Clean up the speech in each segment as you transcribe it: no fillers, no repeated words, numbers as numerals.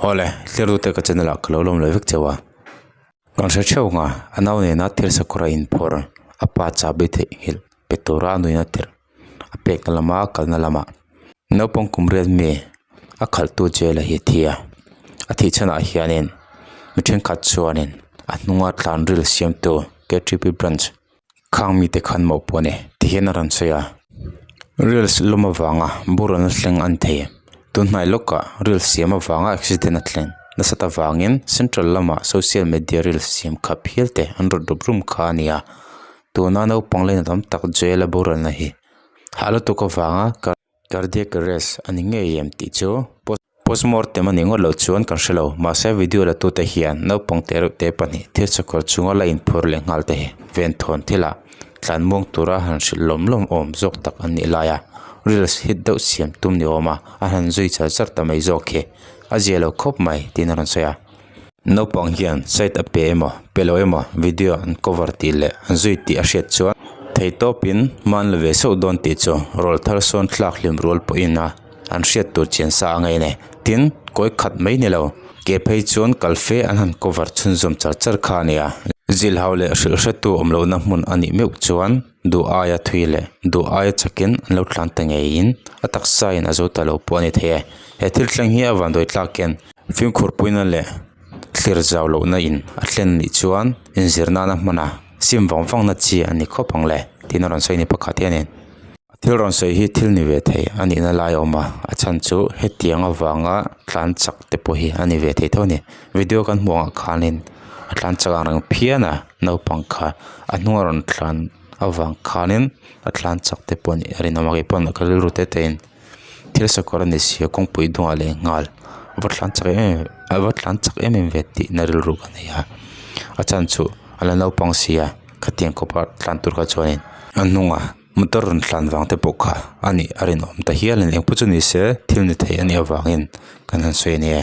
Awle, thlerute ka channel ah ka lo lawm leh vek chauh a. Kan hre theuh ang a, a nau nena thil sakawr a inphawrh a pa chahbi theihnghilh pe tura a nuina tirh a pekna lama a kalna lamah naupang kum riat mi a khalhtu jail a hi thi a. A thih chhanah hianin mi thenkhat chuanin a hnunga tlan ril siamtu K_T_P branch khang mite khan mawhpawh a ni tihian a rawn sawi a reels lawm avanga boruak na thleng an thei tunhnai lawkah reels siam avanga accident a thleng nasat avangin central lamah social media reels siam khap hial te an rawt rup rum kha a ni a tuna naupang leh tam tak jail a boruak na hi hah lutuk avanga. Cardiac arrest a ni ngei em tih chu postmortem a nih ngawt loh chuan kan hre lo mahse video la tute hian naupang te reuh te pahnih thil chakawr chunga la inphur leh nghal te hi venthawn thila tlan muang tura han hrilh lawm lawm awm zawk tak an nih lai a reels hit deuh siam tum ni awm a a han zui char char ta mai zawk hi a zia lo khawp mai tiin a rawn sawi a naupang hian side a pe emaw pe lo emaw video an cover tih leh an zui tih a hriat chuan theihtawpin hma an la ve sauh dawn tih chu rawl thar sawn thlak hlim rual pawhin a an hriat tur chian sa a ngei a ni tin kawi khat mai ni lo ke phei chuan kal fe an han cover chhunzawm char char kha a ni a zilhau leh hrilh hretu awm lohna hmun a nih meuh chuan duh aia thui leh duh aia chakin an lo tlan ta ngeiin a taksa in a zo ta lo pawh a ni thei e he thil thleng hi a vanduai tlak hian fimkhur puina leh thlir zau lohna in a thlen nih chuan inzir nana hman a sim vang vang na chi a ni khawp ang le tiin a rawn sawi a ni pakhat hianin thil rawn sawi hi thil ni ve thei a nihna lai a awm a a chhan chu hetiang avanga tlan chak te pawh hi a ni ve thei tho a ni video kan hmuh ang ah khanin a tlan chak ang reng phian a naupang kha a hnung a rawn tlan avang khanin a tlan chak te pawh a nih a rinawm a keipawn ka rilru te te in. Thil sakawr a ni si a kawngpui dungah leh nghal a va tlan chak em em a va tlan chak em em ve tih na rilru ka nei a a chhan chu a la naupang si a khatiang khawpa tlan tur kha chuanin a hnungah motor rawn tlan vang te pawh kha a nih a rinawm ta hial a ni engpawh chu ni se thil ni thei a nih avangin kan han sawi a ni e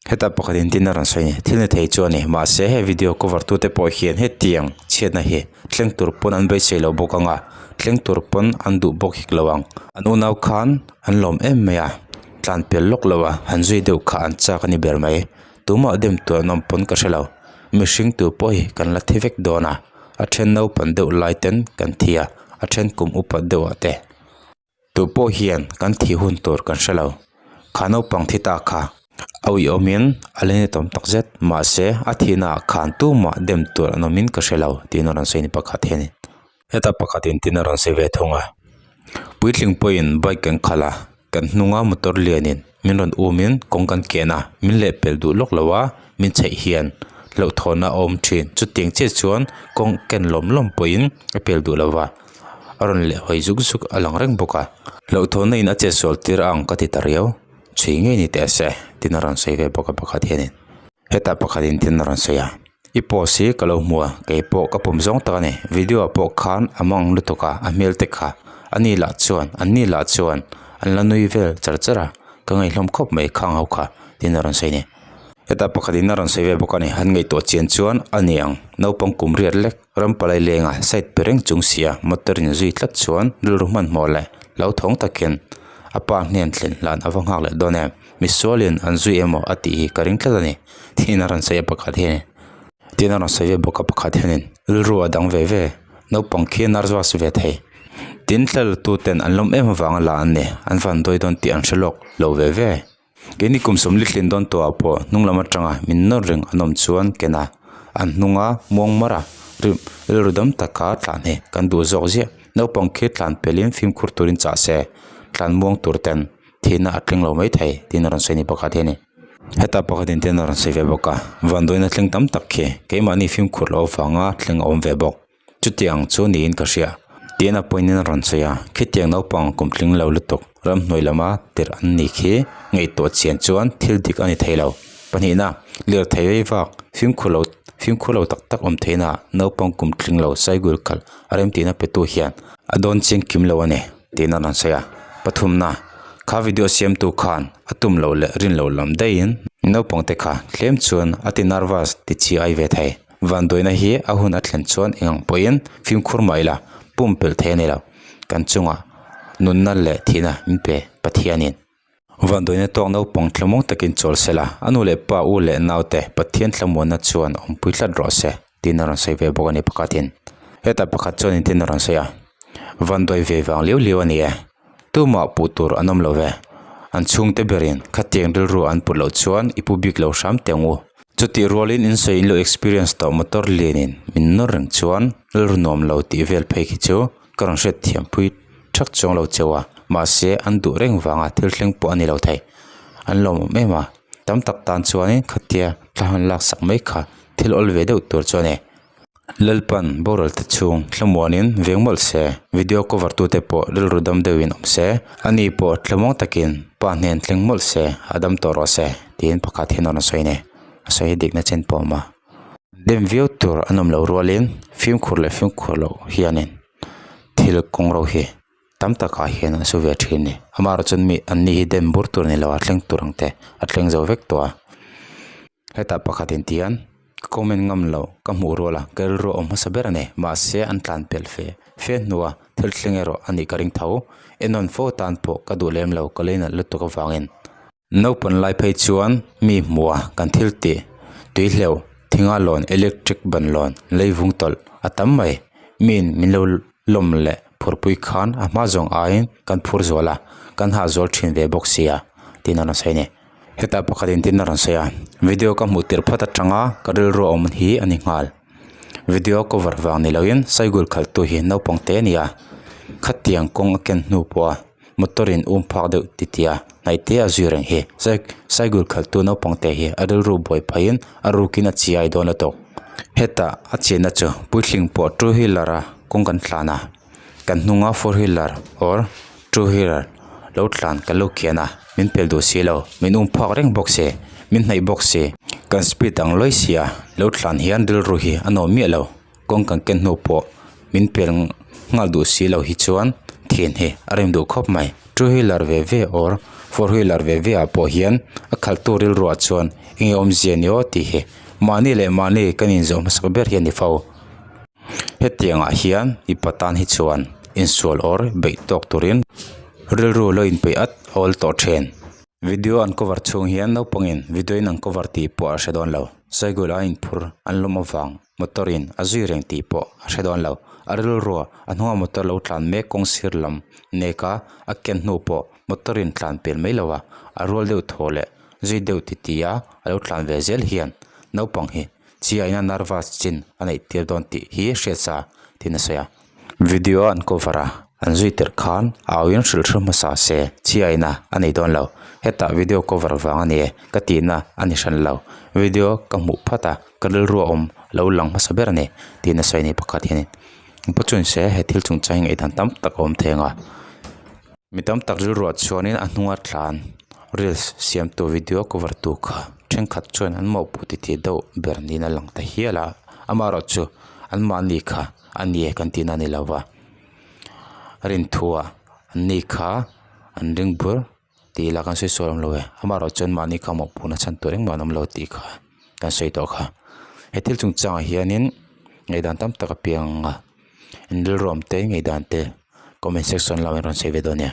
hetah pakhat in tin a rawn sawi a ni thil ni thei chu a ni mahse he video cover tu te pawh hian hetiang chhiatna hi thleng tur pawn an beisei lo bawk ang a thleng tur pawn an duh bawk hek lo ang an unau khan an lawm em mai a tlan pel lawk lo a han zui deuh kha an chak a ni ber mai tumah dem tur an awm pawn ka hre lo mihring tu pawh hi kan la thi vek dawn a a then naupang deuh lai ten kan thi a a then kum upa deuh ah te. Tu pawh hian kan thih hun tur kan hre lo. Kha naupang thi ta kha a uiawmin a la ni tawm tak zet. Mahse, a thihnaah khan tumah dem tur an awmin ka hre lo tiin a rawn sawi a ni pakhat hianin. Heta pakhatin tin a rawn sawi ve thung a. Puitling pawhin bike kan khalh a, kan hnunga motor lianin min rawn umin kawng kan ken a, min lehpelh duh lawk lo a, min chheih hian hlauhthawnna a awm thin. Chutiang chiah chuan kawng ken lawm lawm pawhin a pel duh lo va. A rawn leh hawi zuk zuk a lang reng bawk a hlauhthawnna in a chet sual tir a ang ka ti ta riau chhui ngei ni teh se tin a rawn sawi ve bawk a pakhat hianin hetah pakhat in tin a rawn sawi a i post hi ka lo hmu a keipawh ka pawm zawng tak a ni video ah pawh khan a mang lutuk a a hmel te kha ani lah chuan an ni lah chuan an la nui vel char char a ka ngaihhlawm khawp mai khang ho kha tin a rawn sawi a ni hetah pakhat in a rawn sawi ve bawk a ni han ngaihtuah chian chuan a ni ang naupang kum riat lek. Ram palai lenga side pe reng chung sia motor in zui tlat chuan rilru hmanhmawh leh hlauthawng takin a pa hnen thlen hlan a va nghak leh dawn em misualin an zui emaw a tih hi ka ring tlat a ni tiin a rawn sawi a pakhat hianin tin a rawn sawi ve bawk a pakhat hianin rilru a dang ve ve naupang khi a nervous ve thei tin thlel tu ten an lawm em avanga la an ni an van dawi dawn tih an hre lawk lo ve ve. Keini kum sawmli thlin dawn tawhah pawh hnung lam atanga min nawr reng an awm chuan ken a, an hnunga muang mar a, rilru dam taka tlan hi kan duh zawk ziah. Naupang khi tlan pelin fimkhur turin chah se, tlan muang tur ten thihna a tling lo mai thei tiin a rawn sawi a ni pakhat hi a ni. Heta pakhatin tin a rawn sawi ve bawk a, vanduaina thleng tam tak khi keimahni fimkhur loh avanga thleng a awm ve bawk. Chutiang chu niin ka hria. Tiin a point in a rawn sawi a, khitiang naupang kum tling lo lutuk ramhnuai lama tirh an nih khi ngaihtuah chian chuan thil dik a ni thei lo. Pahnihna, lirthei rei vak fimkhur lo fimkhur lo tak tak awm theihna naupang kum tling lo saigul khalh a remtihna petu hian a dawn chiang kim lo a ni tiin a rawn sawi a. Pathumna, kha video siamtu khan a tum loh leh rin loh lam daihin naupang te kha tlem chuan a ti nervous ti chi ai ve thei. Vanduaina hi a hun a thlen chuan eng ang pawhin fimkhur mah ila pumpelh thei a ni lo. Kan chungah nunna leh thihna min pe Pathianin. Vanduaina tawk naupang thlamuang takin chawl se la, a nu leh pa u leh naute Pathian thlamuanna chuan awmpui tlat rawh se tiin a rawn sawi ve bawk a ni pakhatin. Hetah pakhat chuan intin a rawn sawi a, Vanduai ve vang liau liau a ni e, tumah puh tur an awm lo ve, an chhungte berin khatiang rilru an put loh chuan i pu bik lo hram teh ang u. Chutih rualin in sawi in lo experience tawh motor lianin min nawr reng chuan rilru nuam lo tih vel phei khi chu ka rawn hriat thiam pui thak chuang lo cheu a, mahse an duh reng vanga thil thleng pawh a ni lo thei. An lawmawm em a, tam tak tan chuanin khatia thla han laksak mai kha thil awl ve deuh tur chu a ni. Lalpan boral te chhung thlamuanin veng mawlh se, video cover tute pawh rilru dam deuhin awm se, ani pawh thlamuang takin pa hnen thleng mawlh se, a dam tawh rawh se, tiin pakhat hian a rawn sawi a ni. A sawi hi dikna chen pawh a awm a. Dem viau tur an awm loh rualin fimkhur leh fimkhur loh hianin thil kawng ro hi tam takah hian an su ve thin a ni. Amaherawh chuan mi an ni hi dem bur tur a ni lo a thleng tur ang te a thleng zo vek tawh a. Hetah pakhat in ti hian ka comment ngam loh ka hmuh rual a ka rilru a awm hmasa ber a ni mahse an tlan pel fe fe hnua thil thleng erawh a nih ka ring tho. Enawn fo tan pawh ka duh lem lo ka leinalh lutuk avangin. Naupan lai phei chuan mi hmuh a kan thil tih tui hleuh thinga lawn electric ban lawn leivung tawlh a tam mai miin min lo lawm leh phurpui khan a hma zawng aiin kan phur zual a kan hah zual thin ve bawk sia tiin a rawn sawi a ni. Hetah pakhat in tin a rawn sawi a video ka hmuh tirh phawt atanga ka rilru a awm hi a ni nghal video cover vang ni loin cycle khalh tu hi naupang te a ni a khatiang kawng a ken hnu pawh a motor in um phak deuh titi a hnaih te a zui reng hi cycle khalh tu naupang te hi a rilru buai phah in a ruk in a chiai dawn a tawk hetah a chenna chu puitling pawh two wheeler a kawng kan tlan a kan hnunga four wheeler or two wheeler lo tlan kan lo kian a min pel duh si lo min um phak reng bawk si min hnaih bawk si kan speed ang lawi sia lo tlan hian rilru hi a nuam miah lo kawng kan ken hnu pawh min pel nghal duh si lo hi chuan thian hi a rem duh khawp mai two wheeler ve ve or four wheeler ve ve ah pawh hian a khalh tu rilru ah chuan enge awmzia ni aw tih hi mahni leh mahni kan inzawh hmasak ber hi a ni fo. Hetiang ah hian mipa tan hi chuan insual or beih tawk turin rilru lo inpeih at awl tawh thin. Video an cover chhung hian naupangin video in an cover tih pawh a hre dawn lo. Cycle a inphur an lawm avang motor in a zui reng tih pawh a hre dawn lo. A rilrua a hnunga motor lo tlan mek kawng sir lam nek a a ken hnu pawh motor in tlan pel mai lo a, a rual deuh thaw leh zui deuh titi a a lo tlan ve zel hian naupang hi Chiaina nervous chin a neih tir dawn tih hi hriat sa tiin a sawi a. Video an cover a, an zui tirh khan auin hrilh hru hmasa se chiaina a nei dawn lo. Hetah video cover vang a ni e ka tihna a ni hran lo. Video ka hmuh phat a, ka rilru a awm lo lang hmasa ber a ni tiin a sawi a ni pakhat hianin. Engpawh chuan se he thil chungchang hi ngaihdan tam tak a awm thei ang a. Mi tam tak rilruah chuanin a hnunga tlan reels siamtu video cover tu kha thenkhat chuan an mawhpuh titi deuh ber niin a lang ta hial a amaherawh chu anmahni kha a ni e kan tihna a ni lo va rinthua an ni kha an ring bur tih ila kan sawi sual awm lo e amaherawh chu anmahni kha mawhpuhna chhan tur engmah an awm lo tih kha kan sawi tawh kha he thil chungchangah hianin ngaihdan tam tak a piang a. In rilruam te ngei dan te comment section lamah in rawn sawi ve dawn nia.